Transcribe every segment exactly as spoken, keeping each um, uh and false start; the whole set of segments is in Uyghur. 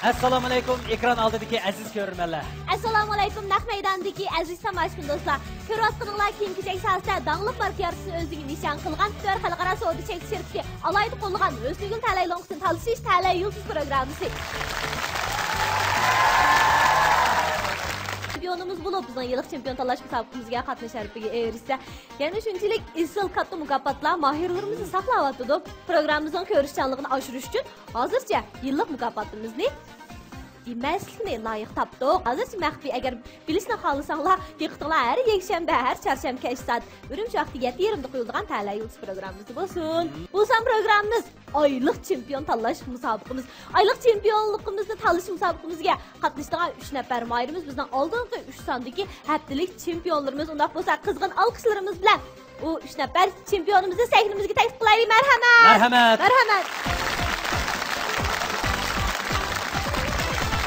ئەسسالامۇئەلەيكۇم، ئېكران ئالدىدىكى ئەزىز كۆرۈرمەنلەر. ئەسسالامۇئەلەيكۇم، نەق مەيداندىكى ئەزىز تاماشىبىن دوستلار. كۆرۈۋاتقىنىڭلار كىيىم-كېچەك ساھەسىدە داڭلىق ماركا يارىتىشنى ئۆزىگە نىشان قىلغان تۆر خەلقئارا سودا چەكلىك شىركىتى ئالاھىدە قوللىغان ھۆسنىگۈل تەلەي لوڭقىسىنى تالىشىش تەلەي يۇلتۇز پروگراممىسى. چېمپىيونىمىز بولۇپ، بىزنىڭ يىللىق چېمپىيون تاللاش مۇسابىقىمىزگە قاتنىشىش شەرىپىگە ئېرىشسە، يەنە شۇنچىلىك ئېسىل كاتتا مۇكاپاتلار ماھىرلىرىمىزنى ساقلاۋاتىدۇ. پروگراممىمىزنىڭ كۆرۈشچانلىقىنى ئاشۇرۇش ئۈچۈن ھازىرچە يىللىق مۇكاپاتىمىزنى يېمەسلىكنى لايىق تاپتۇق. ھازىرچە مەخپىي، ئەگەر بىلىشنى خالىساڭلار، دىققىتىڭلار ھەر يەكشەنبە، ھەر چارشەنبە كەچ سائەت ئۈرۈمچى ۋاقتى يەتتە يېرىمدا قويۇلىدىغان تەلەي يۇلتۇز پروگراممىمىزدا بولسۇن. بولسام پروگراممىمىز ئايلىق چېمپىيون تاللاش مۇسابىقىمىز. ئايلىق چېمپىيونلۇقىمىزنى تاللىشىش مۇسابىقىمىزگە قاتنىشىدىغان ئۈچ نەپەر ماھىرىمىز بىزنىڭ ئالدىنقى ئۈچ ساندىكى ھەپتىلىك چېمپىيونلىرىمىز. ئۇنداق بولسا قىزغىن ئالقىشلىرىمىز بىلەن ئۇ ئۈچ نەپەر چېمپىيونىمىزنى سەھنىمىزگە تەكلىپ قىلايلى. مەرھەمەت! مەرھەمەت! مەرھەمەت!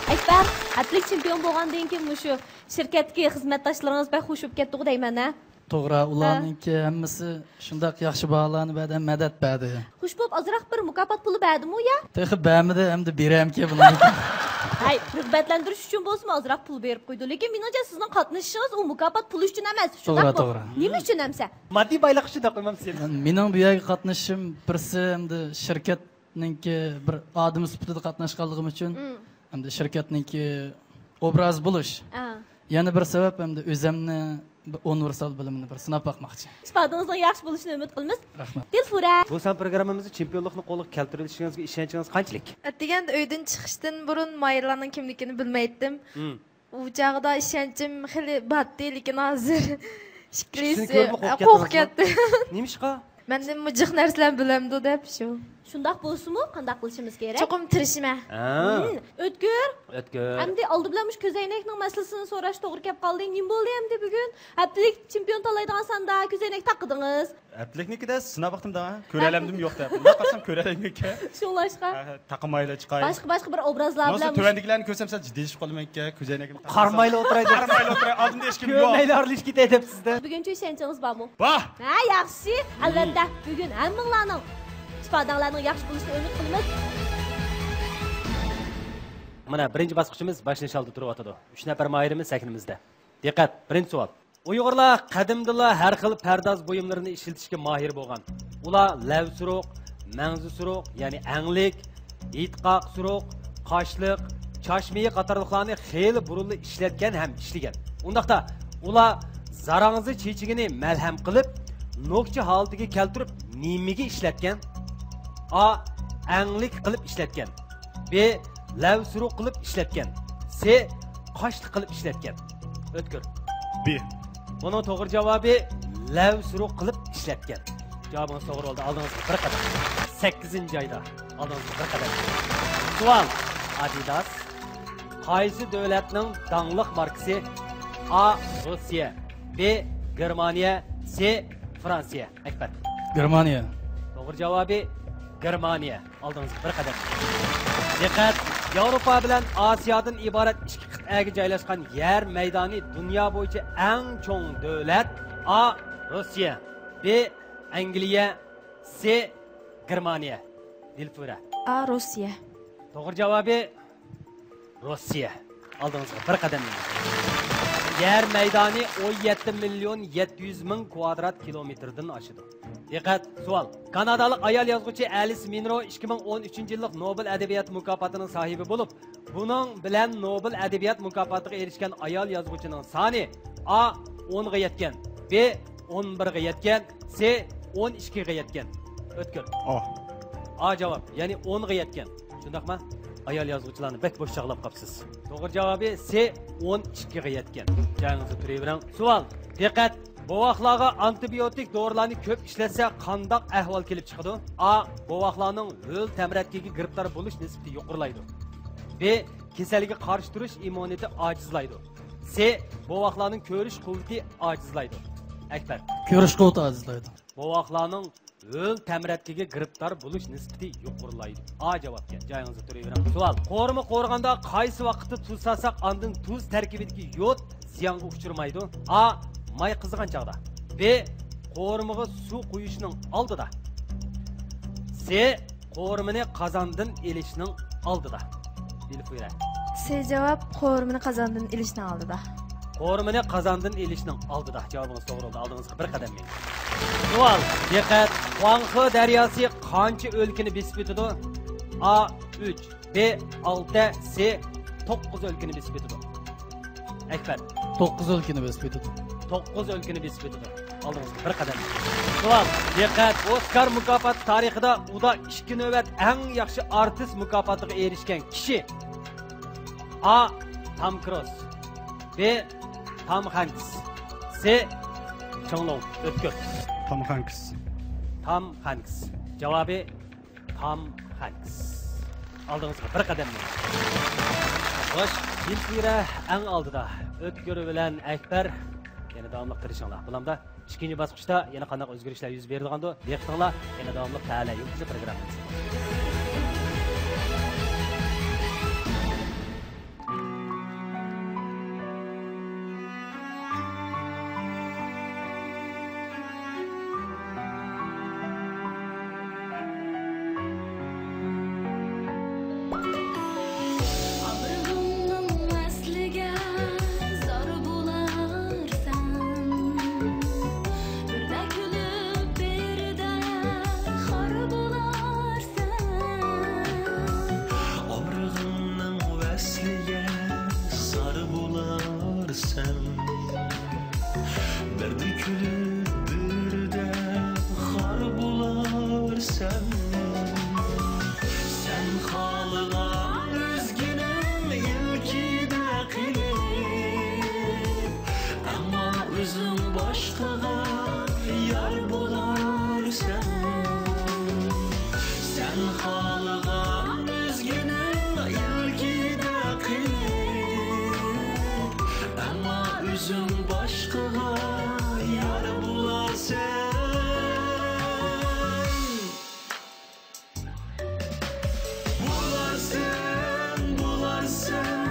ئەكبەر، ھەپتىلىك چېمپىيون بولغاندىن كېيىن مۇشۇ شىركەتتىكى خىزمەتداشلىرىڭىز بەك خۇش بولۇپ كەتتىغۇ دەيمەن ھە؟ توغرا، ھە. ئۇلارنىڭكى ھەممىسى شۇنداق ياخشى باھالارنى بەردى، مەدەت بەردى. خۇش بولۇپ ئازراق بىر مۇكاپات پۇلى بەردىمۇ يا؟ تېخى بەرمىدى، ئەمدى بېرەمكى بۇنىڭدىن كېيىن. ھەي، رىغبەتلەندۈرۈش ئۈچۈن بولسىمۇ ئازراق پۇل بېرىپ قويىدۇ. لېكىن مېنىڭچە سىزنىڭ قاتنىشىشىڭىز ئۇ مۇكاپات پۇلى ئۈچۈن ئەمەس، توغرا، شۇنداقمۇ؟ توغرا. نېمە ئۈچۈن ئەمسە؟ ماددىي بايلىق ئۈچۈن دەپ قويمامسىز؟ مېنىڭ بۇ يەرگە قاتنىشىشىم بىرسى ئەمدى شىركەتنىڭكى بىر ئادىمى سۈپىتىدە قاتناشقانلىقىم ئۈچۈن، مم. ئەمدى شىركەتنىڭكى ئوبرازى بولۇش. ئا. يەنە بىر سەۋەب ئەمدى ئۆزەمنى بىر ئۇنىۋېرسال بىلىمىنى بىر سىناپ باقماقچى. ئىپادىڭىزنىڭ ياخشى بولۇشىنى ئۈمىد قىلىمىز. رەھمەت. دىلفۇرە. بۇ سان پروگراممىمىزدا چېمپىيونلۇقنى قولغا كەلتۈرۈۋېلىشىڭىزغا ئىشەنچىڭىز قانچىلىك؟ ئەتىگەندە ئۆيدىن چىقىشتىن بۇرۇن ماھىرلارنىڭ كىملىكىنى بىلمەيتتىم. مم. ئۇ چاغدا ئىشەنچىم خېلى باتتى، لېكىن ھازىر ئىككىلىسى كۆرۈپلا قورقۇپ قورقۇپ كەتتىڭىزمۇ؟ كەتتىم. نېمىشقا؟ مەندىن مۇ جىق نەرسىلەرنى بىلەمدۇ دەپ شۇ. شۇنداق بولسىمۇ قانداق قىلىشىمىز كېرەك؟ چوقۇم تىرىشىمەن. ھە. مم. ئۆتكۈر. ئۆتكۈر. ئەمدى ئالدى بىلەن مۇشۇ كۆزەينەكنىڭ مەسىلىسىنى سوراش توغرا كەپ قالدى. نېمە بولدى ئەمدى بۈگۈن؟ ھەپتىلىك چېمپىيون تاللايدىغان ساندا كۆزەينەك تاقىدىڭىز. ھەپتىلىكنىڭكىدە سىناپ باقتىم دەڭە. كۆرەلەمدىمۇ يوق دەپ. مۇنداق قارىسام كۆرەلەيمەنكەن. شۇڭلاشقا. ھە، ھە، تاقىمايلا چىقاي. باشقا، باشقا بىر ئوبرازلار بىلەن مۇشۇ تۆۋەندىكىلەرنى كۆرسەم سەل جىددىيلىشىپ قالىمەنكەن. كۆزەينەكنى تاقىسام. قارىمايلا ئولتۇراي دەپ. قارىمايلا ئولتۇراي. ئالدىمدا ھېچكىم يوق. كۆرمەيلا ئارىلىشىپ كېتەي دەپ سىزدىن. بۈگۈنچە ئىشەنچىڭىز بارمۇ؟ بار. ھە، ياخشى. ئەلۋەتتە، بۈگۈن ھەممىڭلارنىڭ ئىپادەڭلارنىڭ ياخشى بولۇشىنى ئۈمىد قىلىمىز. مانا، بىرىنچى باسقۇچىمىز باشلىنىش ئالدىدا تۇرۇۋاتىدۇ. ئۈچ نەپەر ماھىرىمىز سەھنىمىزدە. دىققەت، بىرىنچى سوئال. ئۇيغۇرلار قەدىمدىنلا ھەر خىل پەرداز بۇيۇملىرىنى ئىشلىتىشكە ماھىر بولغان. ئۇلار لەۋ سۇرۇق، مەڭزى سۇرۇق، يەنى ئەڭلىك، ھېيتقاق سۇرۇق، قاشلىق، چاچ مېيى قاتارلىقلارنى خېلى بۇرۇنلا ئىشلەتكەن ھەم ئىشلىگەن. ئۇنداقتا، ئۇلار زاراڭزا چېچىكىنى مەلھەم قىلىپ، نوكچە ھالىتىگە كەلتۈرۈپ نېمىگە ئىشلەتكەن؟ ئا، ئەڭلىك قىلىپ ئىشلەتكەن. بى، لەۋ سۇرۇق قىلىپ ئىشلەتكەن. سى، قاشلىق قىلىپ ئىشلەتكەن. ئۆتكۈر. بى. بۇنىڭ توغرا جاۋابى لەۋ سۇرۇق قىلىپ ئىشلەتكەن. جاۋابىڭىز توغرا بولدى. ئالدىڭىزغا بىر قەدەم. سەككىزىنچى ئايدا ئالدىڭىزغا بىر قەدەم. سوئال. ئادىداس قايسى دۆلەتنىڭ داڭلىق ماركىسى؟ ئا، روسىيە، بى، گېرمانىيە، سى، فرانسىيە. ئەكبەر. گېرمانىيە. توغرا جاۋابى گېرمانىيە. ئالدىڭىزغا بىر قەدەم. دىققەت! ياۋروپا بىلەن ئاسىيادىن ئىبارەت ئىككى قىتئەگە جايلاشقان يەر مەيدانى دۇنيا بويىچە ئەڭ چوڭ دۆلەت. ئا، روسىيە، بى، ئەنگلىيە، سى، گېرمانىيە. دىلفۇرە. ئا، روسىيە. توغرا جاۋابى روسىيە. ئالدىڭىزغا بىر قەدەم. يەر مەيدانى ئون يەتتە مىليون يەتتە يۈز مىڭ كۋادرات كىلومېتىردىن ئاشىدۇ. دىققەت، سوئال. كانادالىق ئايال يازغۇچى ئەلىس مىنرو ئىككى مىڭ ئون ئۈچىنچى يىللىق نوبېل ئەدەبىيات مۇكاپاتىنىڭ ساھىبى بولۇپ، بۇنىڭ بىلەن نوبېل ئەدەبىيات مۇكاپاتىغا ئېرىشكەن ئايال يازغۇچىنىڭ سانى: ئا، ئونغا يەتكەن، بى، ئون بىرگە يەتكەن، سى، ئون ئىككىگە يەتكەن. ئۆتكۈر. ئا. ئا جاۋاب، يەنى ئونغا يەتكەن. شۇنداقمۇ؟ ئايال يازغۇچىلارنى بەك بوش چاغلاپ قاپسىز. توغرا جاۋابى سى، ئون ئىككىگە يەتكەن. جايىڭىزدا تۇرۇۋېرىڭ. سوئال. دىققەت! بوۋاقلارغا ئانتىبىيوتىك دورىلارنى كۆپ ئىشلەتسە قانداق ئەھۋال كېلىپ چىقىدۇ؟ ئا، بوۋاقلارنىڭ ھۆل تەمرەتكىگە گىرىپتار بولۇش نىسبىتى يۇقىرىلايدۇ. بى، كېسەلگە قارشى تۇرۇش ئىممۇنىتېتى ئاجىزلايدۇ. سى، بوۋاقلارنىڭ كۆرۈش قۇۋۋىتى ئاجىزلايدۇ. ئەكبەر. كۆرۈش قۇۋۋىتى ئاجىزلايدۇ. بوۋاقلارنىڭ ھۆل تەمرەتكىگە گىرىپتار بولۇش نىسبىتى يۇقىرىلايدۇ. ئا جاۋابكەن. جايىڭىزدا تۇرۇۋېرىڭ. سوئال. قورۇما قورۇغاندا قايسى ۋاقىتتا تۇز سالساق، ئاندىن تۇز تەركىبىدىكى يود زىيانغا ئۇچرىمايدۇ؟ ئا، ماي قىزىغان چاغدا. بى، قورۇمىغا سۇ قۇيۇشنىڭ ئالدىدا. سى، قورۇمىنى قازاندىن ئېلىشنىڭ ئالدىدا. دىلفۇرە. سى جاۋاب، قورۇمىنى قازاندىن ئېلىشنىڭ ئالدىدا. قورۇمىنى قازاندىن ئېلىشنىڭ ئالدىدا. جاۋابىڭىز توغرا بولدى. ئالدىڭىزغا بىر قەدەم مېڭىڭ. سوئال، دىققەت. خۇاڭخې دەرياسى قانچە ئۆلكىنى بېسىپ ئۆتىدۇ؟ ئا، ئۈچ، بې، ئالتە، سې، توققۇز ئۆلكىنى بېسىپ ئۆتىدۇ. ئەكبەر. توققۇز ئۆلكىنى بېسىپ ئۆتىدۇ. توققۇز ئۆلكىنى بېسىپ ئۆتىدۇ. ئالدىڭىزغا بىر قەدەم. سوئال، دىققەت. ئوسكار مۇكاپاتى تارىخىدا ئۇدا ئىككى نۆۋەت ئەڭ ياخشى ئارتىس مۇكاپاتىغا ئېرىشكەن كىشى. ئا، تام كروز. بې، تام خانكس. سې، چېڭلوڭ. ئۆتكۈر. تام خانكس. تام خانكس. جاۋابى تام خانكس. ئالدىڭىزغا بىر قەدەم مېڭىڭ. خوش، دىلفۇرە ئەڭ ئالدىدا. ئۆتكۈر بىلەن ئەكبەر، يەنە داۋاملىق تىرىشىڭلار. بۇلامدا ئىككىنچى باسقۇچتا يەنە قانداق ئۆزگىرىشلەر يۈز بېرىدىغاندۇ؟ دىققىتىڭلار، يەنە داۋاملىق تەلەي يۇلتۇزى پروگراممىمىزدا. ئابرىغىمنىڭ ۋەسلىگە زار بولارسەن، بىردە كۈلۈپ، بىردە خار بولارسەن. ئابرىغىمنىڭ ۋەسلىگە زار بولارسەن، بىردە كۈلۈپ، بىردە خار بولارسەن. سەن خالىغان ئۆزگىنىڭ ئىلكىدە قېلىپ، ئەمما ئۆزۈڭ باشقىغا يار بولارسەن. سەن خالىغان ئۆزگىنىڭ ئىلكىدە قېلىپ، ئەمما ئۆزۈڭ باشقىغا يار بولارسەن. بولارسەن، بولارسەن،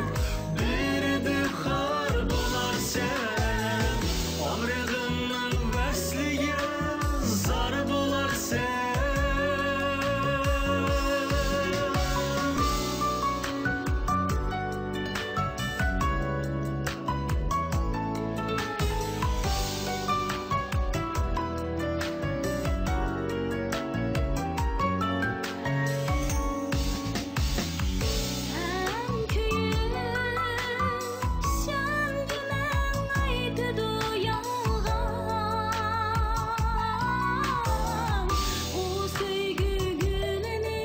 بىردە خار بولارسەن، ئاغرىقىڭنىڭ ۋەسلىگە زار بولارسەن. سەن كۆيۈپ، ئىشەنگىنىڭ ئېيتىدۇ يالغان. ئۇ سۆيگۈ گۈلىنى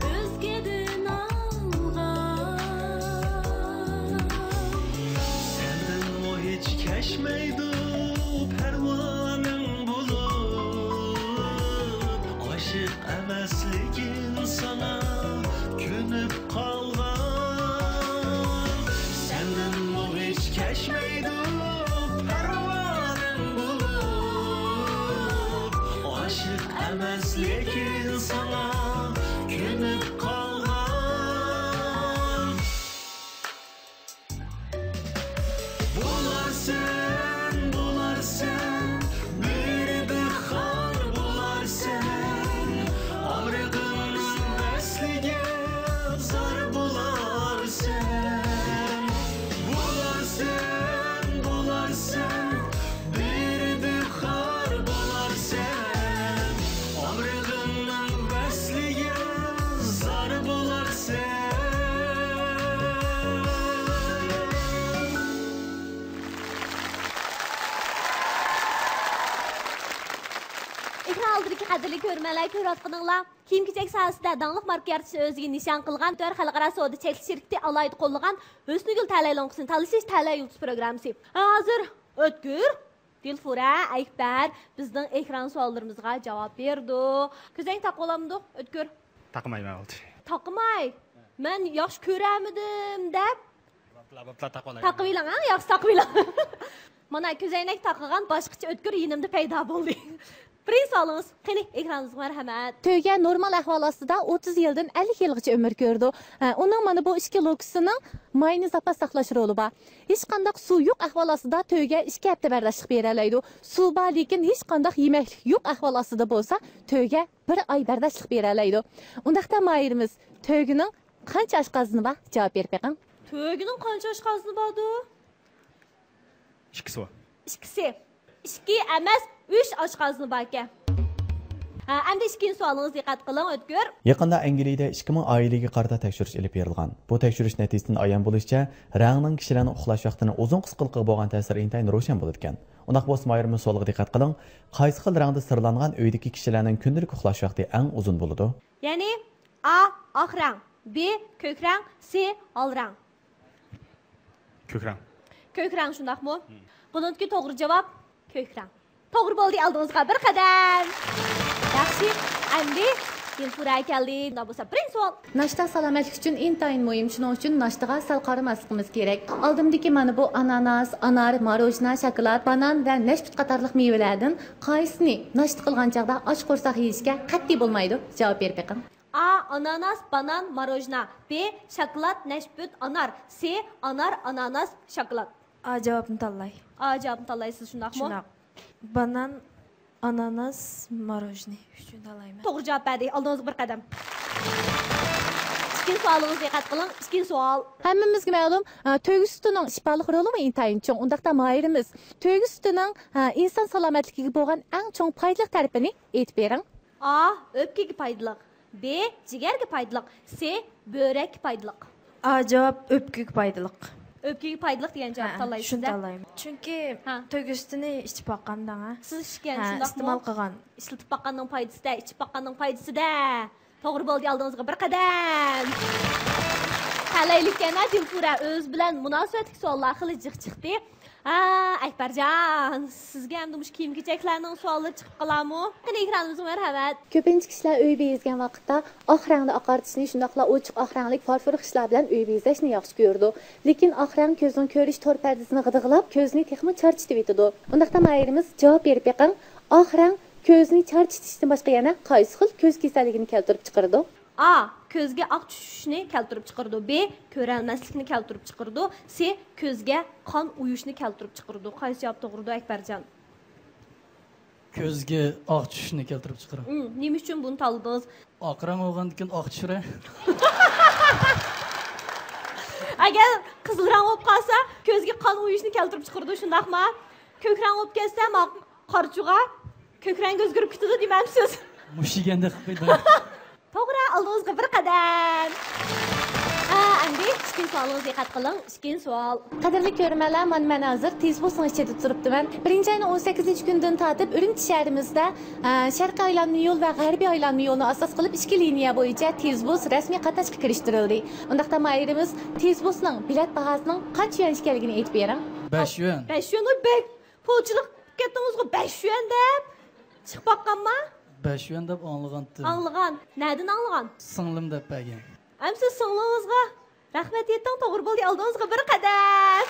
ئۆزگىدىن ئالغان. سەندىنمۇ ھېچ كەچمەيدۇ پەرۋانەڭ بولۇپ. ئاشىق ئەمەسلىكىم ساڭا كۆنۈپ قالغان. سەندىنمۇ ھېچ كەچمەيدۇ پەرۋانەم بولۇپ. ئاشىق ئەمەسلىكىم ساڭا كۆنۈپ قالغان. بولارسەن، بولارسەن، بىردە خار بولارسەن، ئاغرىقىڭنىڭ ۋەسلىگە زار بولارسەن. بولارسەن، بولارسەن، بىردە خار بولارسەن، ئاغرىقىڭنىڭ ۋەسلىگە زار بولارسەن. ئېكران ئالدىدىكى قەدىرلىك كۆرۈرمەنلەر، كۆرۈۋاتقىنىڭلار كىيىم-كېچەك ساھەسىدە داڭلىق ماركا يارىتىشنى ئۆزىگە نىشان قىلغان تۈەر خەلقئارا سودا چەكلىك شىركىتى ئالاھىدە قوللىغان ھۆسنىگۈل تەلەي لوڭقىسىنى تالىشىش، تەلەي يۇلتۇز پروگراممىسى. ھازىر ئۆتكۈر، دىلفۇرە، ئەكبەر بىزنىڭ ئېكران سوئاللىرىمىزغا جاۋاب بېرىدۇ. كۆزەڭ تاقىۋالامدۇ، ئۆتكۈر؟ تاقىمايمەن ئالدى. تاقىماي؟ مەن ياخشى كۆرەلمىدىم دەپ. بوپلا، بوپلا، تاقىۋالاي. تاقىۋېلىڭ، ھە؟ ياخشى تاقىۋېلىڭ. مانا كۆزەينەك تاقىغان باشقىچە ئۆتكۈر يېنىمدا پەيدا بولدى. بىرىنچى سوئالىڭىز، قېنى، ئېكرانىڭىزغا مەرھەمەت. تۆگە نورمال ئەھۋال ئاستىدا ئوتتۇز يىلدىن ئەللىك يىلغىچە ئۆمۈر كۆرىدۇ. ئە، ئۇنىڭ مانا بۇ ئىككى لوكىسىنىڭ ماينى زاپاس ساقلاش رولى بار. ھېچقانداق سۇ يوق ئەھۋال ئاستىدا تۆگە ئىككى ھەپتە بەرداشلىق بېرەلەيدۇ. سۇ بار، لېكىن ھېچقانداق يېمەكلىك يوق ئەھۋال ئاستىدا بولسا، تۆگە بىر ئاي بەرداشلىق بېرەلەيدۇ. ئۇنداقتا ماھىرىمىز تۆگىنىڭ قانچە ئاشقازىنى بار؟ جاۋاب بېرىپ بېقىڭ. تۆگىنىڭ قانچە ئاشقازىنى باردۇ؟ ئىككىسى بار. ئىككىسى. ئىككى ئەمەس، ئۈچ ئاشقازىنى باركەن. ھە، ئەمدى ئىككىنچى سوئالىڭىز، دىققەت قىلىڭ، ئۆتكۈر. يېقىندا ئەنگلىيىدە ئىككى مىڭ ئائىلىگە قارىتا تەكشۈرۈش ئېلىپ بېرىلغان. بۇ تەكشۈرۈش نەتىجىسىدىن ئايان بولۇشىچە، رەڭنىڭ كىشىلەرنىڭ ئۇخلاش ۋاقتىنى ئۇزۇن قىسقىلىقىغا بولغان تەسىرى ئىنتايىن روشەن بولىدىكەن. ئۇنداق بولسا، ماھىرىمىز سوئالغا دىققەت قىلىڭ. قايسى خىل رەڭدە سىرلانغان ئۆيدىكى كىشىلەرنىڭ كۈندىلىك ئۇخلاش ۋاقتى ئەڭ ئۇزۇن بولىدۇ؟ يەنى، ئا، ئاق رەڭ، ب، كۆك رەڭ، س، ئال رەڭ. كۆك رەڭ. كۆك رەڭ، شۇنداقمۇ؟ بۇنىڭدىكى توغرا جاۋاب كۆك رەڭ. توغرا بولدى، ئالدىڭىزغا بىر قەدەم. ياخشى، ئەمدى دىلفۇرە كەلدى. مۇنداق بولسا، بىرىنچى سوئال. ناشتا سالامەتلىك ئۈچۈن ئىنتايىن مۇھىم، شۇنىڭ ئۈچۈن ناشتىغا سەل قارىماسلىقىمىز كېرەك. ئالدىمدىكى مانا بۇ ئاناناس، ئانار، ماروژنا، شاكىلات، بانان ۋە نەشپۈت قاتارلىق مېۋىلەردىن قايسىنى ناشتا قىلغان چاغدا ئاچ قورساق يېيىشكە قەتئىي بولمايدۇ؟ جاۋاب بېرىپ بېقىڭ. ئا، ئاناناس، بانان، ماروژنا. ب، شاكىلات، نەشپۈت، ئانار. س، ئانار، ئاناناس، شاكىلات. ئا جاۋابنى تاللاي. ئا جاۋابنى تاللايسىز، شۇنداقمۇ؟ شۇنداق. بانان، ئاناناس، ماروژنى. ئۈچىنى تاللايمەن. توغرا جاۋاب بەردى. ئالدىڭىزغا بىر قەدەم. ئىككىنچى سوئالىڭىز، دىققەت قىلىڭ. ئىككىنچى سوئال. ھەممىمىزگە مەلۇم، ئە، تۆگە سۈتىنىڭ شىپالىق رولىمۇ ئىنتايىن چوڭ. ئۇنداقتا ماھىرىمىز، تۆگە سۈتىنىڭ، ئە، ئىنسان سالامەتلىكىگە بولغان ئەڭ چوڭ پايدىلىق تەرىپىنى ئېيتىپ بېرىڭ. ئا، ئۆپكىگە پايدىلىق. ب، جىگەرگە پايدىلىق. س، بۆرەككە پايدىلىق. ئا جاۋاب ئۆپكىگە پايدىلىق. ئۆپكىگە پايدىلىق دېگەن جاۋاب ھە، تاللايسىز شۇنى دە؟ تاللايمەن. چۈنكى ھە. تۆگە سۈتىنى ئىچىپ باققان دەڭە. سىز ئىچكەن، ھە، شۇنداقمۇ؟ ئىستېمال قىلغان. ئىشلىتىپ باققاننىڭ پايدىسىدە، ئىچىپ باققاننىڭ پايدىسىدە. توغرا بولدى، ئالدىڭىزغا بىر قەدەم. تەلەيلىك يەنە دىلفۇرە ئۆزى بىلەن مۇناسىۋەتلىك سوئاللار خېلى جىق چىقتى. ھە، ئەكبەرجان، سىزگە ئەمدى مۇشۇ كىيىم-كېچەكلەرنىڭ سوئاللىرى چىقىپ قالارمۇ؟ قېنى، ئېكرانىمىزغا مەرھەمەت. كۆپىنچە كىشىلەر ئۆي بېزىگەن ۋاقىتتا ئاق رەڭدە ئاقارتىشنى، شۇنداقلا ئوچۇق ئاق رەڭلىك فارفور خىشلار بىلەن ئۆي بېزەشنى ياخشى كۆرىدۇ. لېكىن ئاق رەڭ كۆزنىڭ كۆرۈش تور پەردىسىنى غىدىقلاپ، كۆزنى تېخىمۇ چارچىتىۋېتىدۇ. ئۇنداقتا ماھىرىمىز جاۋاب بېرىپ بېقىڭ. ئاق رەڭ كۆزنى چارچىتىشتىن باشقا يەنە قايسى خىل كۆز كېسەللىكىنى كەلتۈرۈپ چىقىرىدۇ؟ ئا، كۆزگە ئاق چۈشۈشنى كەلتۈرۈپ چىقىرىدۇ. ب، كۆرەلمەسلىكنى كەلتۈرۈپ چىقىرىدۇ. س، كۆزگە قان ئۇيۇشنى كەلتۈرۈپ چىقىرىدۇ. قايسى جاۋاب توغرىدۇ، ئەكبەرجان؟ كۆزگە ئاق چۈشۈشنى كەلتۈرۈپ چىقىرىدۇ. ئۇم، نېمە ئۈچۈن بۇنى تاللىدىڭىز؟ ئاق رەڭ بولغاندىكىن ئاق چۈشۈرە. ئەگەر قىزىل رەڭ بولۇپ قالسا، كۆزگە قان ئۇيۇشنى كەلتۈرۈپ چىقىرىدۇ، شۇنداقما؟ كۆك رەڭ بولۇپ كەتسە، ما-، قارىچۇغا كۆك رەڭگە ئۆزگىرىپ كېتىدۇ دېمەمسىز؟ مۇشۇ يېگەندەك قىلىدۇ. توغرا، ئالدىڭىزغا بىر قەدەم. ھە، ئەمدى ئىككىنچى سوئالىڭىزغا دىققەت قىلىڭ. ئىككىنچى سوئال. قەدىرلىك كۆرۈرمەنلەر، مانا مەن ھازىر تېزبۇسنىڭ ئىچىدە تۇرۇپتىمەن. بىرىنچى ئاينىڭ ئون سەككىزىنچى كۈنىدىن تارتىپ ئۈرۈمچى شەھىرىمىزدە، ئە، شەرقىي ئايلانما يول ۋە غەربىي ئايلانما يولنى ئاساس قىلىپ ئىككى لىنىيە بويىچە تېزبۇس رەسمىي قاتناشقا كىرىشتۈرۈلدى. ئۇنداقتا ماھىرىمىز تېزبۇسنىڭ بېلەت باھاسىنىڭ قانچە يۈەن ئىكەنلىكىنى ئېيتىپ بېرىڭ. بەش يۈەن. بەش يۈەن، ئۇي، بەك پولچىلىق كەتتىڭىزغۇ، بەش يۈەن دەپ. چىقىپ باققانما؟ بەش يۈەن دەپ ئاڭلىغانتىم. ئاڭلىغان. نەدىن ئاڭلىغان؟ سىڭلىم دەپ بەرگەن. ئەمسە سىڭلىڭىزغا رەھمەت ئېيتىڭ، توغرا بولدى، ئالدىڭىزغا بىر قەدەم.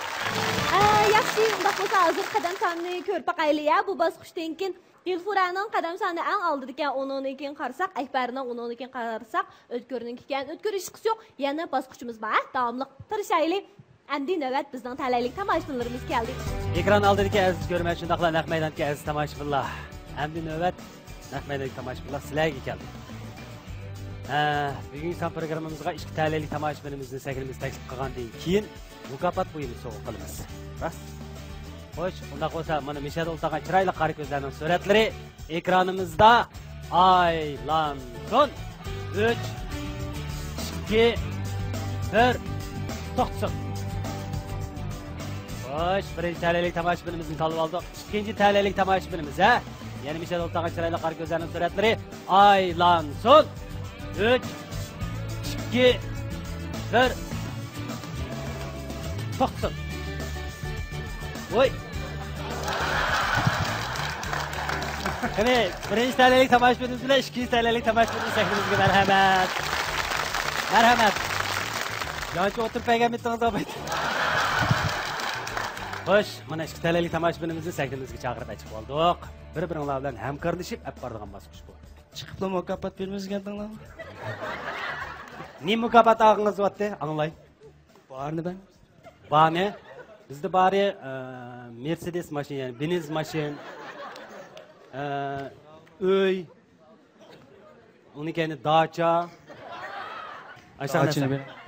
ئە، ياخشى، ئۇنداق بولسا ھازىر قەدەم سانىنى كۆرۈپ باقايلى، يا. بۇ باسقۇچتىن كېيىن دىلفۇرەنىڭ قەدەم سانى ئەڭ ئالدىدىكەن، ئۇنىڭدىن كېيىن قارىساق ئەكبەرنىڭ، ئۇنىڭدىن كېيىن قارىساق ئۆتكۈرنىڭكىكەن. ئۆتكۈر، ھېچقىسى يوق، يەنە باسقۇچىمىز بار، ھە، داۋاملىق تىرىشايلى. ئەمدى نۆۋەت بىزنىڭ تەلەيلىك تاماشىبىنلىرىمىزغا كەلدى. ئېكران ئالدىدىكى ئەزىز كۆرۈرمەن، شۇنداقلا نەق مەيداندىكى ئەزىز تاماشىبىنلار. ئەمدى نۆۋەت نەق مەيداندىكى تاماشىبىنلار سىلەرگە كەلدى. ھە، بۈگۈنكى سان پروگراممىمىزغا ئىككى تەلەيلىك تاماشىبىنىمىزنى سەھنىمىزگە تەكلىپ قىلغاندىن كېيىن، مۇكاپات بۇيۇمى سوۋغا قىلىمىز. راست؟ خوش، ئۇنداق بولسا، مانا مىشەدە ئولتۇرغان چىرايلىق قارا كۆزلەرنىڭ سۈرەتلىرى ئېكرانىمىزدا ئايلانسۇن. ئۈچ، ئىككى، بىر، توختىسۇن. خوش، بىرىنچى تەلەيلىك تاماشىبىنىمىزنى تاللىۋالدۇق. ئىككىنچى تەلەيلىك تاماشىبىنىمىز، ھە؟ يەنە مىشەدە ئولتۇرغان چىرايلىق قارا كۆزلەرنىڭ سۈرەتلىرى ئايلانسۇن. ئۈچ، ئىككى، بىر. توختىسۇن. ۋوي. قېنى، بىرىنچى تەلەيلىك تاماشىبىنىمىز بىلەن ئىككىنچى تەلەيلىك تاماشىبىنىمىز سەھنىمىزگە مەرھەمەت. مەرھەمەت. يانچە ئولتۇرۇپ بەرگەنمىدىڭىز ئابايتى؟ خوش، مانا ئىككى تەلەيلىك تاماشىبىنىمىزنى سەھنىمىزگە چاقىرىپ ئەچىقىپ ئالدۇق. بىر-بىرىڭلار بىلەن ھەمكارلىشىپ ئەپ بارىدىغان باسقۇچ بۇ. چىقىپلا مۇكاپات بېرىمىز دېگەنتىڭلارمۇ؟ نېمە مۇكاپات ئالغىڭىز بارتى؟ ئاڭلاي. بارنى بەر. بارنى؟ بىزدە بارى، ئە، مېرسېدېس ماشىنا، يەنى بېنز ماشىنا، ئە، ئۆي، ئۇنىڭ كەينى داچا. ئاشۇنداق داچىنى نەرسە. بېرىڭ.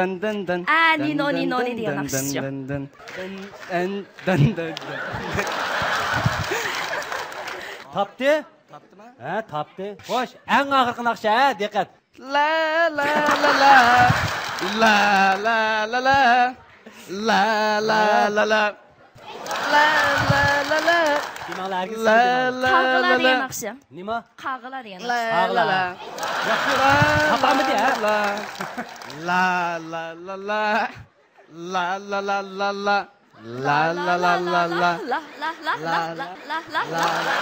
دەن، دەن، دەن. ئە، نىنو، نىنو، نى دېگەن ناخشىسى شۇ. دەن، دەن، دەن. تاپتى؟ تاپتىما؟ ھە، تاپتى. خوش، ئەڭ ئاخىرقى ناخشا، ھە، دىققەت. لا، لا، لا، لا. لا، لا، لا، لا. لا، لا، لا، لا. لا، لا، لا، لا. دېمەڭلار، ھەرگىز لا، دېمەڭلار. لا، قاغىلار لا، دېگەن لا. ناخشا. نېمە؟ قاغىلار دېگەن لا، ناخشا. لا، قاغىلار. لا. ياخشى. لا، تاپالمىدى، ھە؟ لا، لا. لا، لا، لا، لا. لا، لا، لا، لا، لا. لا، لا، لا، لا، لا. لا، لا، لا، لا، لا، لا، لا، لا.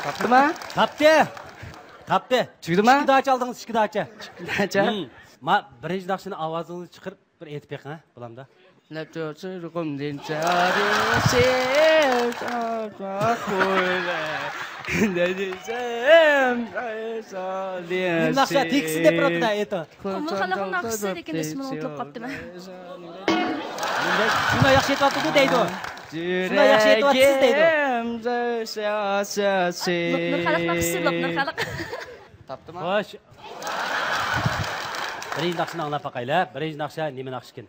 تاپتىما؟ تاپتى. تاپتى. چۈشتىما؟ ئىككى داچا ئالدىڭىز، ئىككى داچا. داچا؟ ھىم. ما، بىرىنچى ناخشىنى ئاۋازىڭىزنى چىقىرىپ بىر ئېيتىپ بېقىڭ، ھە، بولامدا؟ نەچچە چىرقىمدىن چارىسى. نېمە ناخشا؟ تېكىستىنى دەپ بېرىۋاتىدۇ، ھە، ئېيتىڭ. قۇمۇل خەلقنىڭ ناخشىسى، لېكىن ئىسمىنى ئۇنتۇلۇپ قاپتىمەن. شۇنداق ياخشى ئېيتىۋاتىدۇ دەيدۇ. شۇنداق ياخشى ئېيتىۋاتىسىز دەيدۇ. سىياسەتچى. نۇرخالىق ناخشىسى، نۇرخالىق. تاپتىما؟ خوش. بىرىنچى ناخشىنى ئاڭلاپ باقايلى. بىرىنچى ناخشا نېمە ناخشىكىن؟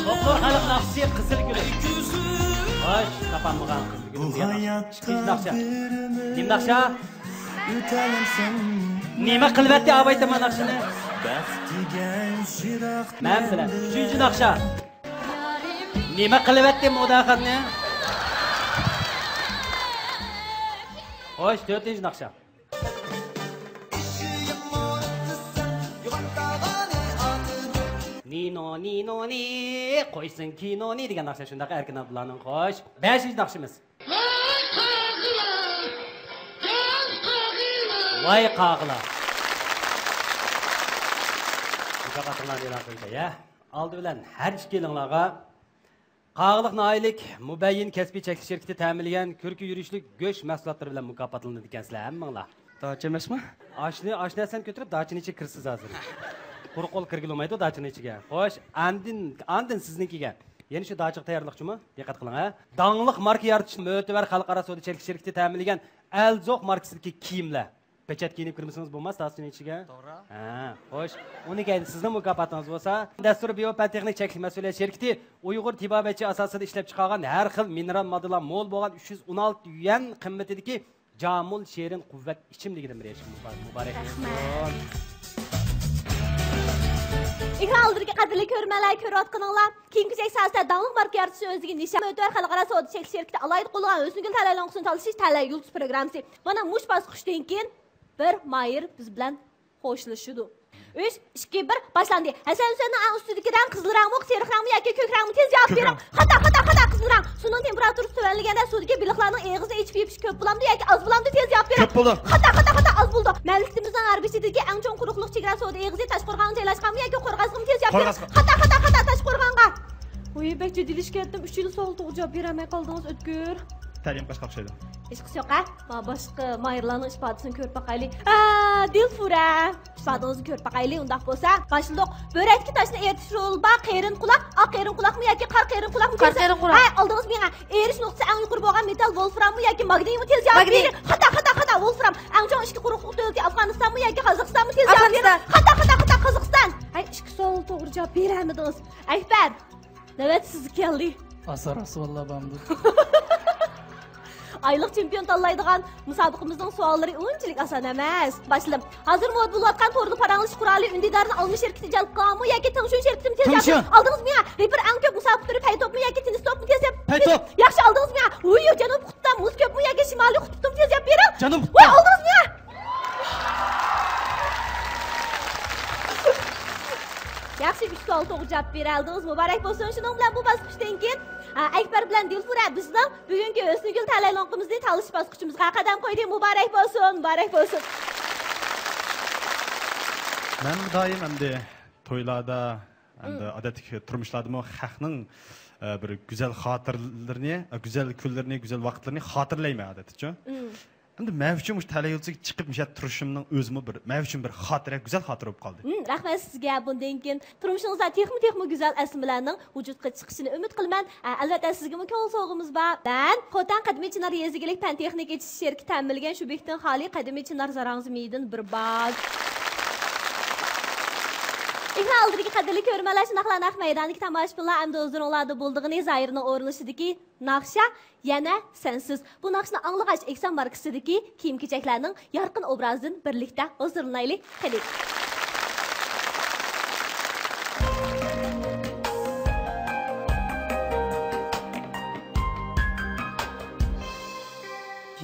فولكلور خەلق ناخشىسى قىزىل گۈلۈم. خوش، تاپالمىغان قىزىل گۈلۈم دېگەن ناخشا. ئىككىنچى ناخشا. نېمە ناخشا؟ نېمە قىلىۋەتتى ئاباي تامان ناخشىنى؟ مەن بىلەن. ئۈچىنچى ناخشا. نېمە قىلىۋەتتى موداخاننى؟ خوش، تۆتىنچى ناخشا. نىنو، نىنو، نى، قويسۇن كىنونى دېگەن ناخشا شۇنداق ئەركىن ئابدۇللانىڭ. خوش. بەشىنچى ناخشىمىز. ۋاي قاغىلار. مۇكاپاتىڭلارنى ئېلان قىلىشاي، ھە؟ ئالدى بىلەن ھەر ئىككىلىڭلارغا قاغىلىق ناھىيەلىك مۇبەييىن كەسپىي چەكلىك شىركىتى تەمىنلىگەن كۈركە يۈرۈشلۈك گۆش مەھسۇلاتلىرى بىلەن مۇكاپاتلىنىدىكەنسىلەر ھەممىڭلار. داچا ئەمەسمۇ؟ ئاشنى، ئاش نەرسىنى كۆتۈرۈپ داچىنىڭ ئىچىگە كىرىسىز ھازىر. قۇرۇق قول كىرگىلى بولمايدۇ داچىنىڭ ئىچىگە. خوش، ئاندىن، ئاندىن سىزنىڭكىگە. يەنە شۇ داچىغا تەييارلىقچىمۇ؟ دىققەت قىلىڭ، ھە. داڭلىق ماركا يارىتىش مۆتىۋەر خەلقئارا سودا چەكلىك شىركىتى تەمىنلىگەن ئەلزوق ماركىسىدىكى كىيىملەر. پېچەت كىيىنىپ كىرمىسىڭىز بولماس، داستىنىڭ ئىچىگە. توغرا. ھە، خوش. ئۇنى كەينى سىزنىڭ مۇكاپاتىڭىز بولسا، دەستۇر بىيو پەن تېخنىك چەكلىك مەسئۇلىيەت شىركىتى ئۇيغۇر تېبابەتچى ئاساسىدا ئىشلەپ چىقارغان ھەر خىل مىنېرال ماددىلار مول بولغان ئۈچ يۈز ئون ئالتە يۈەن قىممىتىدىكى جامۇل شېرىن قۇۋۋەت ئىچىملىكىدىن بىر ياشقا مۇبارەك بولسۇن. ئېكران ئالدىدىكى قەدىرلىك كۆرۈرمەنلەر، كۆرۈۋاتقىنىڭلار كىيىم-كېچەك ساھەسىدە داڭلىق ماركا يارىتىش ئۆزىگە نىشان، مۆتىۋەر خەلقئارا سودا چەكلىك شىركىتى ئالاھىدە قوللىغان ھۆسنىگۈل تەلەي لوڭقىسىنى تالىشىش تەلەي يۇلتۇز پروگراممىسى. مانا مۇشۇ باسقۇچتىن كېيىن بىر ماھىر بىز بىلەن خوشلىشىدۇ. ئۈچ، ئىككى، بىر، باشلاندى. ھەسەن ھۈسەيننىڭ ئەڭ ئۈستىدىكى رەڭ قىزىل رەڭمۇ، سېرىق رەڭمۇ ياكى كۆك رەڭمۇ؟ تېز جاۋاب بېرىڭ. خاتا، خاتا، خاتا، قىزىل رەڭ. سۇنىڭ تېمپېراتۇرىسى تۆۋەنلىگەندە سۇدىكى بېلىقلارنىڭ ئېغىزىنى ئېچىپ يېپىش كۆپ بولامدۇ ياكى ئاز بولامدۇ؟ تېز جاۋاب بېرىڭ. كۆپ بولىدۇ. خاتا، خاتا، خاتا، ئاز بولىدۇ. مەملىكىتىمىزنىڭ غەربىي چېتىدىكى ئەڭ چوڭ قۇرۇقلۇق چېگرا سودا ئېغىزى تاشقورغانغا جايلاشقانمۇ ياكى قورغاسقىمۇ؟ تېز جاۋاب بېرىڭ. قورغاسقا. خاتا، خاتا، خاتا، تاشقورغانغا. ۋوي، بەك جىددىيلىشىپ كەتتىم. ئۈچىلا سوئال توغرا جاۋاب بېرەلمەي قالدىڭىز، ئۆتكۈر. تەلىيىم قاچقا ئوخشايدۇ. ھېچقىسى يوق، ھە؟ مانا باشقا ماھىرلارنىڭ ئىپادىسىنى كۆرۈپ باقايلى. ئا، دىلفۇرە، ئىپادىڭىزنى كۆرۈپ باقايلى. ئۇنداق بولسا، باشلىدۇق. بۆرەكتىكى تاشنى ئېرىتىش رولى بار قېرىن قۇلاق، ئاق قېرىن قۇلاقمۇ ياكى قارا قېرىن قۇلاقمۇ؟ قارا قېرىن قۇلاق. ھە، ئالدىڭىز مېڭە. ئېرىش نۇقتىسى ئەڭ يۇقىرى بولغان مېتال ۋولفراممۇ ياكى ماگنىيمۇ؟ تېز جاۋاب بېرىڭ. خاتا، خاتا، خاتا، ۋولفرام. ئەڭ چوڭ ئىچكى قۇرۇقلۇق دۆلىتى ئافغانىستانمۇ ياكى قازاقىستانمۇ؟ تېز جاۋاب بېرىڭ. خاتا، خاتا، خاتا، قازاقىستان. ھەي، ئىككى سوئال توغرا جاۋاب بېرەلمىدىڭىز. ئەكبەر، نۆۋەت سىزگە كەلدى. ئاسان راست، ۋاللا بامدۇ. ئايلىق چېمپىيون تاللايدىغان مۇسابىقىمىزنىڭ سوئاللىرى ئۇنچىلىك ئاسان ئەمەس. باشلىدىم. ھازىر مودا بولۇۋاتقان توردا پاراڭلىشىش قۇرالى ئۈندىدارىنى ئالما شىركىتى جەلپ قىلغانمۇ ياكى تىڭشۈن شىركىتىمۇ؟ تېز جاۋاب بېرىڭ. ئالدىڭىز مېڭە. رېپېر ئەڭ كۆپ مۇسابىقە تۈرى پەي توپمۇ ياكى تېنىس توپمۇ؟ تېز جاۋاب. پەي توپ. ياخشى، ئالدىڭىز مېڭە. ھۇييۇ جەنۇبىي قۇتۇپتا، مۇز كۆپمۇ ياكى شىمالىي قۇتۇپتىمۇ؟ تېز جاۋاب بېرىڭ. جەنۇبىي قۇتۇپتا. ۋاي، ئالدىڭىز مېڭە. ياخشى، ئۈچ سوئال توغرا جاۋاب بېرەلدىڭىز. مۇبارەك بولسۇن. شۇنىڭ بىلەن بۇ باسقۇچتىن كېيىن، ئا، ئەكبەر بىلەن دىلفۇرە بىزنىڭ بۈگۈنكى ھۆسنىگۈل تەلەيلوڭقىمىزنى تالىشىش باسقۇچىمىزغا قەدەم قويدى. مۇبارەك بولسۇن، مۇبارەك بولسۇن. مەن دائىم ئەمدى تويلاردا، ئەمدى ئادەتتىكى تۇرمۇشلاردىمۇ خەقنىڭ، ئە، بىر گۈزەل خاتىرىلىرىنى، ئە، گۈزەل كۈنلىرىنى، گۈزەل ۋاقىتلىرىنى خاتىرىلەيمەن ئادەتتىچۇ. ئەمدى مەن ئۈچۈن مۇشۇ تەلەي يۇلتۇزىغا چىقىپ مۇشۇ يەردە تۇرۇشۇمنىڭ ئۆزىمۇ بىر، مەن ئۈچۈن بىر خاتىرە، گۈزەل خاتىرە بولۇپ قالدى. ھىم، رەھمەت سىزگە. بۇندىن كېيىن تۇرمۇشىڭىزدا تېخىمۇ، تېخىمۇ گۈزەل ئەسلىمىلەرنىڭ ۋۇجۇدقا چىقىشىنى ئۈمىد قىلىمەن. ئە، ئەلۋەتتە، سىزگىمۇ كۆڭۈل سوۋغىمىز بار. مەن خوتەن قەدىمىي چىنار يېزا ئىگىلىك پەن تېخنىكا ئېچىش شىركىتى تەمىنلىگەن شۇبيېكتىن خالىي قەدىمىي چىنار زاراڭزا مېيىدىن بىر باگ. ئېكران ئالدىدىكى قەدىرلىك كۆرۈرمەنلەر، شۇنداقلا نەق مەيداندىكى تاماشىبىنلار، ئەمدى ھۇزۇرۇڭلاردا بولىدىغىنى زاھىرنىڭ ئورۇنلىشىدىكى ناخشا يەنە سەنسىز. بۇ ناخشىنى ئاڭلىغاچ، ئېكسان ماركىسىدىكى كىيىم-كېچەكلەرنىڭ يارقىن ئوبرازىدىن بىرلىكتە ھۇزۇرلىنايلى، قېنى.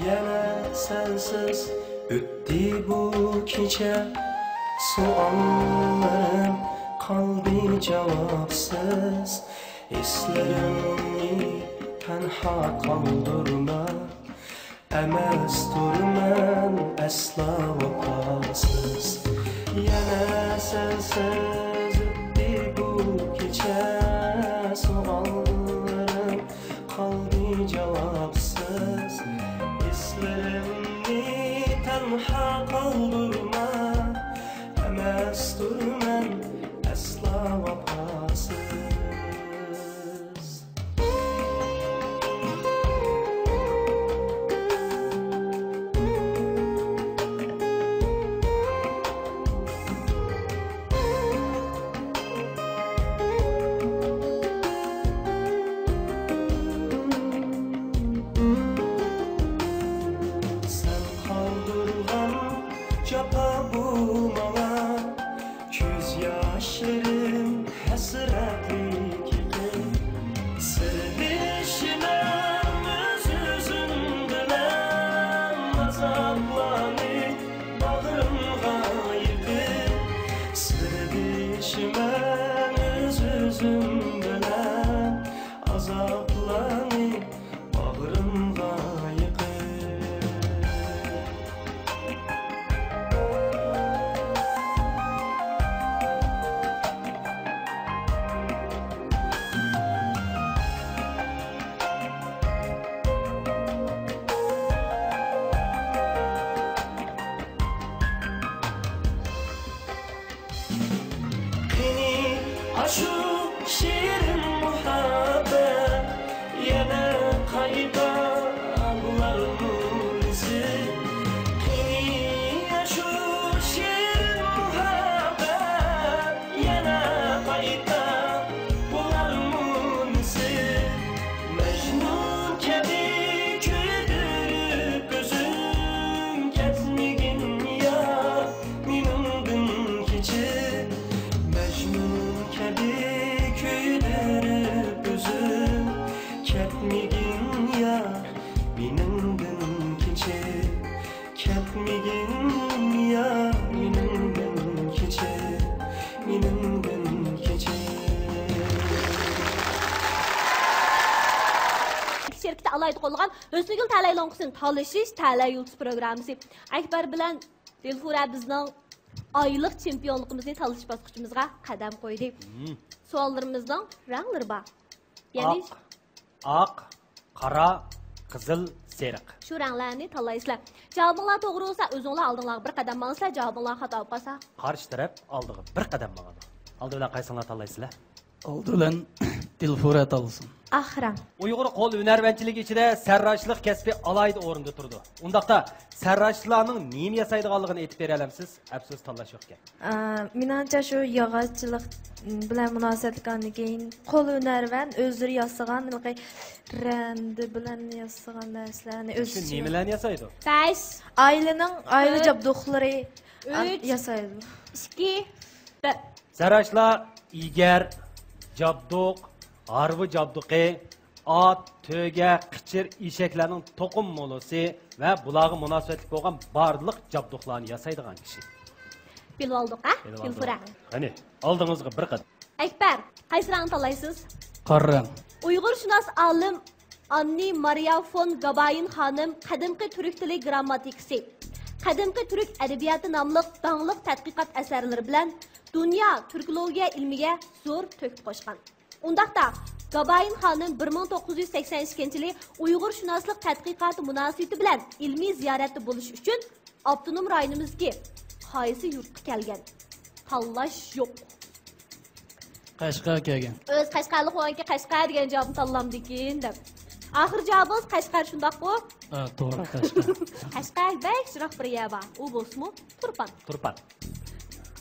يەنە سەنسىز ئۆتتى بۇ كېچە، سوئاللىرىم قالدى جاۋابسىز. ھېسلىرىمنى تەنھا قالدۇرما، ئەمەستۇرمەن ئەسلا ۋاپاسىز. يەنە سەنسىز ئۆتتى بۇ كېچە، سوئاللىرىم قالدى جاۋابسىز. ھېسلىرىمنى تەنھا قالدۇرما، ئەمەستۇرمەن ئەسلا ۋاپاسىز. جاپا بۇ ماڭا، كۆز ياشلىرىم ھەسرەتلىك يېقىن. سىردىشىمەن ئۆز-ئۆزۈم بىلەن، ئازابلارنى باغرىمغا يېقىن. سىردىشىمەن ئۆز-ئۆزۈم بىلەن، ئازابلارنى باغرىمغا يېقىن. قېنى ئاشۇ شېرىن مۇھەببەت يەنە قايتا بولارمۇ نېسىپ؟ قېنى ئاشۇ شېرىن مۇھەببەت يەنە قايتا بولارمۇ نېسىپ؟ مەجنۇن كەبى كۆيدۈرۈپ ئۆزۈڭ كەتمىگىن يا مېنىڭدىن كېچىپ. مەجنۇن كەبى كۆيدۈرۈپ ئۆزۈڭ كەتمىگىن يا مېنىڭدىن كېچىپ. كەتمىگىن يا مېنىڭدىن كېچىپ، مېنىڭدىن كېچىپ. شىركىتى ئالاھىدە قوللىغان ھۆسنىگۈل تەلەي لوڭقىسىنى تالىشىش تەلەي يۇلتۇز پروگراممىسى. ئەكبەر بىلەن دىلفۇرە بىزنىڭ ئايلىق چېمپىيونلۇقىمىزنى تالىشىش باسقۇچىمىزغا قەدەم قويدى. مم. سوئاللىرىمىزنىڭ رەڭلىرى بار. يەنى ئاق، ئاق، قارا، قىزىل، سېرىق. شۇ رەڭلەرنى تاللايسىلەر. جاۋابىڭلار توغرا بولسا، ئۆزۈڭلار ئالدىڭلارغا بىر قەدەم ماڭىسىلەر، جاۋابىڭلار خاتا بولۇپ قالسا، قارشى تەرەپ ئالدىغا بىر قەدەم ماڭىدۇ. ئالدى بىلەن قايسىڭلار تاللايسىلەر؟ ئالدى بىلەن دىلفۇرە تاللىسۇن. ئاق رەڭ. ئۇيغۇر قول ھۈنەرۋەنچىلىكى ئىچىدە سەرراچلىق كەسپى ئالاھىدە ئورۇندا تۇرىدۇ. ئۇنداقتا، سەرراچلارنىڭ نېمە ياسايدىغانلىقىنى ئېيتىپ بېرەلەمسىز؟ ئەپسۇس، تاللاش يوقكەن. ئە، مېنىڭچە، شۇ ياغاچچىلىق بىلەن مۇناسىۋەتلىك، ئاندىن كېيىن قول ھۈنەرۋەن ئۆزلىرى ياسىغان، ھېلىقى رەندە بىلەن ياسىغان نەرسىلەرنى شۇ ئۆز ئىچىگە نېمىلەرنى ياسايدۇ؟ بەش. ئائىلىنىڭ ئائىلە تۆت. جابدۇقلىرى، ئا، ئۈچ. ياسايدۇ. ئىككى. بىر. زەرراشلار ئېگەر، جابدۇق، ھارۋا جابدۇقى، ئات، تۆگە، قېچىر، ئېشەكلەرنىڭ توقۇم مولىسى ۋە بۇلارغا مۇناسىۋەتلىك بولغان بارلىق جابدۇقلارنى ياسايدىغان كىشى. بىلىۋالدۇق، ھە؟ بىلىۋالدۇق. دىلفۇرە. قېنى، ئالدىڭىزغا بىر قەدەم. ئەكبەر، قايسى رەڭنى تاللايسىز؟ قارا رەڭ. ئۇيغۇرشۇناس ئالىم ئاننى مارىيا فون گابايىن خانىم قەدىمكى تۈرك تىلى گىرامماتىكىسى، قەدىمكى تۈرك ئەدەبىياتى ناملىق داڭلىق تەتقىقات ئەسەرلىرى بىلەن دۇنيا تۈركولوگىيە ئىلمىگە زور تۆھپە قوشقان. ئۇنداقتا، گابايىن خانىم بىر مىڭ توققۇز يۈز سەكسەن ئىككىنچى يىلى ئۇيغۇرشۇناسلىق تەتقىقاتى مۇناسىۋىتى بىلەن ئىلمىي زىيارەتتە بولۇش ئۈچۈن ئاپتونوم رايونىمىزدىكى قايسى يۇرتقا كەلگەن؟ تاللاش يوق. قەشقەر كەلگەن. ئۆز قەشقەرلىك بولغانكى قەشقەر دېگەن جاۋابنى تاللامدىكىن دەپ. ئاخىرى جاۋابىڭىز قەشقەر، شۇنداققۇ؟ ھە، توغرا، قەشقەر. قەشقەر بەك يىراق بىر يەر بار. ئۇ بولسىمۇ تۇرپان. تۇرپان.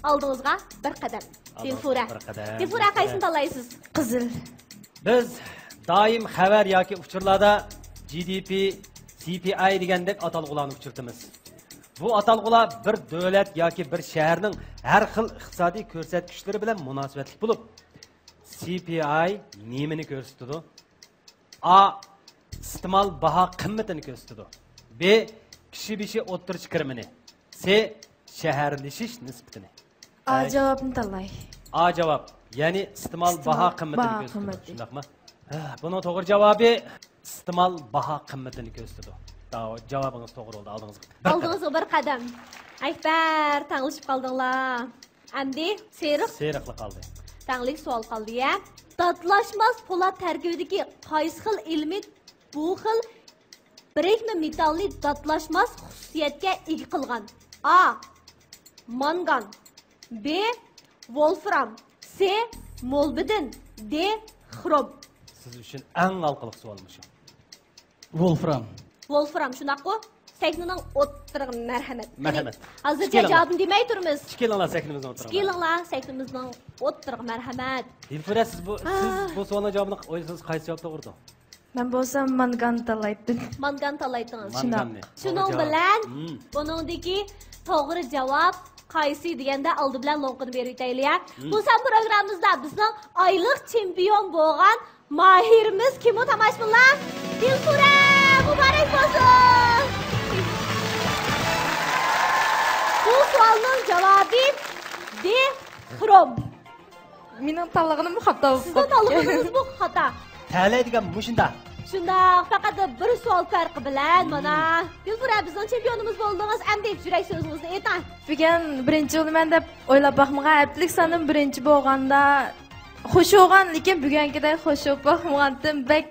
ئالدىڭىزغا بىر قەدەم. ئالدىڭىزغا دىلفۇرە. بىر قەدەم. دىلفۇرە، قايسىنى تاللايسىز؟ قىزىل. بىز دائىم خەۋەر ياكى ئۇچۇرلاردا جى دى پى، سى پى ئاي دېگەندەك ئاتالغۇلارنى ئۇچرىتىمىز. بۇ ئاتالغۇلار بىر دۆلەت ياكى بىر شەھەرنىڭ ھەر خىل ئىقتىسادىي كۆرسەتكۈچلىرى بىلەن مۇناسىۋەتلىك بولۇپ، سى پى ئاي نېمىنى كۆرسىتىدۇ؟ ئا، ئىستېمال باھا قىممىتىنى كۆرسىتىدۇ. بى، كىشى بېشى ئوتتۇرىچە كىرىمىنى. سى، شەھەرلىشىش نىسبىتىنى. ئا جاۋابنى تاللاي. ئا جاۋاب، يەنى ئىستېمال باھا قىممىتىنى كۆرسىتىدۇ. شۇنداقمۇ؟ ھە، بۇنىڭ توغرا جاۋابى ئىستېمال باھا قىممىتىنى كۆرسىتىدۇ. جاۋابىڭىز توغرا بولدى، ئالدىڭىزغا بىر قەدەم. ئالدىڭىزغا بىر قەدەم. ئەكبەر، تەڭلىشىپ قالدىڭلار. ئەمدى سېرىق. سېرىقلا قالدى. تەڭلىك سوئال قالدى، يە. داتلاشماس پولات تەركىبىدىكى قايسى خىل ئېلېمېنت بۇ خىل بىرىكمە مېتالنى داتلاشماس خۇسۇسىيەتكە ئىگە قىلغان؟ ئا، مانگان. بى، ۋولفرام. سى، مولبدىن. دى، خروم. سىز ئۈچۈن ئەڭ ھالقىلىق سوئال مۇشۇ. ۋولفرام. ۋولفرام، شۇنداققۇ؟ سەھنىنىڭ ئوتتۇرىغا مەرھەمەت. مەرھەمەت. قېنى، ھازىرچە جاۋابنى دېمەي تۇرىمىز. چىقىلىڭلار سەھنىمىزنىڭ ئوتتۇرىغا. چىقىلىڭلار سەھنىمىزنىڭ ئوتتۇرىغا، مەرھەمەت. دىلفۇرە، سىز بۇ، سىز بۇ سوئالنىڭ جاۋابىنى ئويلىسىڭىز قايسى جاۋاب توغرىدۇ؟ مەن بولسام مانگان تاللايتتىم. مانگان تاللايتتىڭىز. مانگاننى. شۇنداق. شۇنىڭ بىلەن بۇنىڭدىكى توغرا جاۋاب قايسى دېگەندە، ئالدى بىلەن لوڭقىنى بېرىۋېتەيلى، ھە؟ بۇ سان پروگراممىمىزدا بىزنىڭ ئايلىق چېمپىيون بولغان ماھىرىمىز كىمۇ، تاماشىبىنلار؟ دىلفۇرە، مۇبارەك بولسۇن! بۇ سوئالنىڭ جاۋابى دى خروم. مېنىڭ تاللىغىنىممۇ خاتا بولۇپ سىزنىڭ قاپتۇ. تاللىغىنىڭىزمۇ خاتا. تەلەيدىگەن مۇشۇنداق. شۇنداق، پەقەت بىر سوئال پەرقى بىلەن، مانا. دىلفۇرە، بىزنىڭ چېمپىيونىمىز بولدىڭىز. ئەمدى يۈرەك سۆزىڭىزنى ئېيتىڭ. بۈگۈن بىرىنچى بولىمەن دەپ ئويلاپ باقمىغان. ھەپتىلىك سانىم بىرىنچى بولغاندا خۇش بولغان، لېكىن بۈگۈنكىدەك خۇش بولۇپ باقمىغانتىم. بەك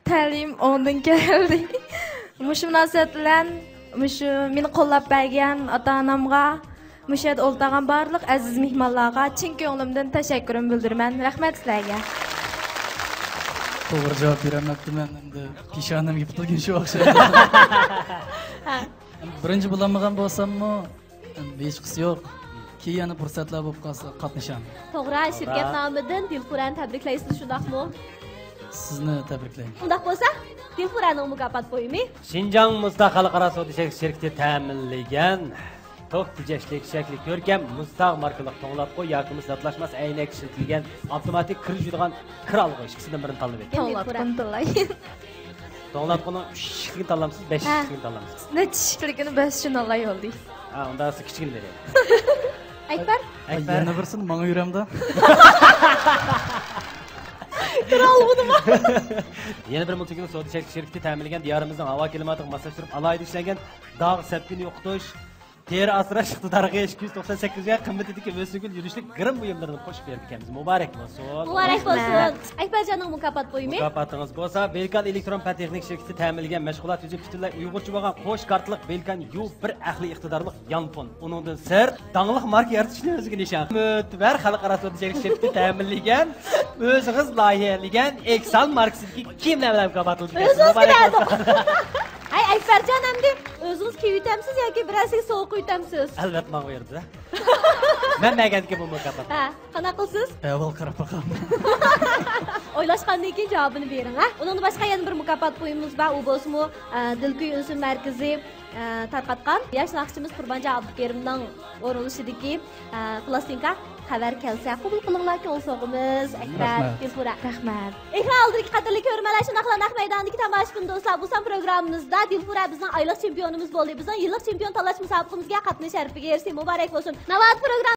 تەلىيىم ئوڭدىن كەلدى. مۇشۇ مۇناسىۋەت بىلەن مۇشۇ مېنى قوللاپ بەرگەن ئاتا-ئانامغا، مۇشۇ يەردە ئولتۇرغان بارلىق ئەزىز مېھمانلارغا چىن كۆڭلۈمدىن تەشەككۈرۈمنى بىلدۈرىمەن. رەھمەت سىلەرگە. توغرا جاۋاب بېرەلمەپتىمەن، ئەمدى پېشانەمگە پۇتۇل كېلىشىپ ئوخشايدۇ. ھە. بىرىنچى بولالمىغان بولساممۇ، ھېچقىسى يوق. كېيىن يەنە پۇرسەتلەر بولۇپ قالسا قاتنىشامەن. توغرا، شىركەت نامىدىن دىلفۇرەنى تەبرىكلەيسىز، شۇنداقمۇ؟ سىزنى تەبرىكلەيمەن. ئۇنداق بولسا، دىلفۇرەنىڭ مۇكاپات بۇيۇمى. شىنجاڭ مۇزتاغ خەلقئارا سودا چەكلىك شىركىتى تەمىنلىگەن توك تېجەشلىك شەكلى كۆركەم مۇزتاغ ماركىلىق توڭلاتقۇ ياكى بولمىسا زاتلاشماس ئەينەك ئىشلىتىلگەن ئاپتوماتىك كىر يۇيىدىغان كىر ئالغۇچ، ئىككىسىدىن بىرىنى تاللىۋېتىڭ. توڭلاتقۇنى تاللاي. توڭلاتقۇنىڭ ئۈچ ئىشىكلىكىنى تاللامسىز، بەش ھە. ئىشىكلىكىنى تاللامسىز؟ نەچچە ئىشىكلىكىنى بەس ئۈچۈن ئالاي بولدى. ھە، ئۇنداق بولسا كىچىكىنى بېرەي. ئەكبەر؟ ئەكبەر. يەنە بىرسىنى ماڭا يۈرەمدە. كىرالغۇنىما؟ يەنە بىر مۇلتىكىنىڭ سودا چەكلىك شىركىتى تەمىنلىگەن دىيارىمىزنىڭ ھاۋا كىلىماتىغا ماسلاشتۇرۇپ ئالاھىدە ئىشلەنگەن داغ سەپكۈنى يوقىتىش، تېرە ئاسراش ئىقتىدارىغا ئىككى يۈز توقسان سەككىز يۈەن قىممىتىدىكى ئۆسۈگۈل يۈرۈشلۈك گىرىم بۇيۇملىرىنى قوشۇپ بېرىدىكەنمىز. مۇبارەك بولسۇن! مۇبارەك بولسۇن! رەھمەت. ئەكبەرجاننىڭ مۇكاپات بۇيۇمى. مۇكاپاتىڭىز بولسا، بېلكان ئېلېكترون پەن تېخنىك شىركىتى تەمىنلىگەن مەشغۇلات يۈزى پۈتۈنلەي ئۇيغۇرچە بولغان قوش كارتىلىق بېلكان يۇ بىر ئەقلىي ئىقتىدارلىق يانفون. ئۇنىڭدىن سىرت، داڭلىق ماركا يارىتىشنى ئۆزىگە نىشان. مۆتىۋەر خەلقئارا سودا چەكلىك شىركىتى تەمىنلىگەن ئۆزىڭىز لايىھەلىگەن ئېكسال ماركىسىدىكى كىيىملەر بىلەن مۇكاپاتلىدىكەنسىز. ئۆزىڭىز مۇبارەك بولسۇن. ھەي، ئەكبەرجان، ئەمدى ئۆزىڭىز كىيىۋېتەمسىز ياكى بىرەرسىگە سوۋغا قويۇۋېتەمسىز؟ ئەلۋەتتە، ماڭا بۇيرۇدى. مەن بەرگەندىكىن بۇ مۇكاپاتنى. ھە، قانداق قىلىسىز؟ ئەھۋال قاراپ باقاي. ئويلاشقاندىن كېيىن جاۋابىنى بېرىڭ، ھە؟ ئۇنىڭدىن باشقا يەنە بىر مۇكاپات بۇيۇمىمىز بار، ئۇ بولسىمۇ، ئە، دىلكۈي ئۈنسۈن مەركىزى، ئە، تارقاتقان ياش ناخشىچىمىز قۇربانجان ئابدۇكېرىمنىڭ ئورۇنلىشىدىكى، ئە، پىلاستىنكا خەۋەر كەلسە قوبۇل قىلىڭلار، كۆڭۈل سوۋغىمىز. ئەكبەر، رەھمەت. دىلفۇرە. رەھمەت. ئېكران ئالدىدىكى قەدىرلىك كۆرۈرمەنلەر، شۇنداقلا نەق مەيداندىكى تاماشىبىن دوستلار، بۇ سان پروگراممىمىزدا دىلفۇرە بىزنىڭ ئايلىق چېمپىيونىمىز بولدى. بىزنىڭ يىللىق چېمپىيون تاللاش مۇسابىقىمىزگە قاتنىشىش شەرىپىگە ئېرىشتى. مۇبارەك بولسۇن. ناۋادا پروگرامما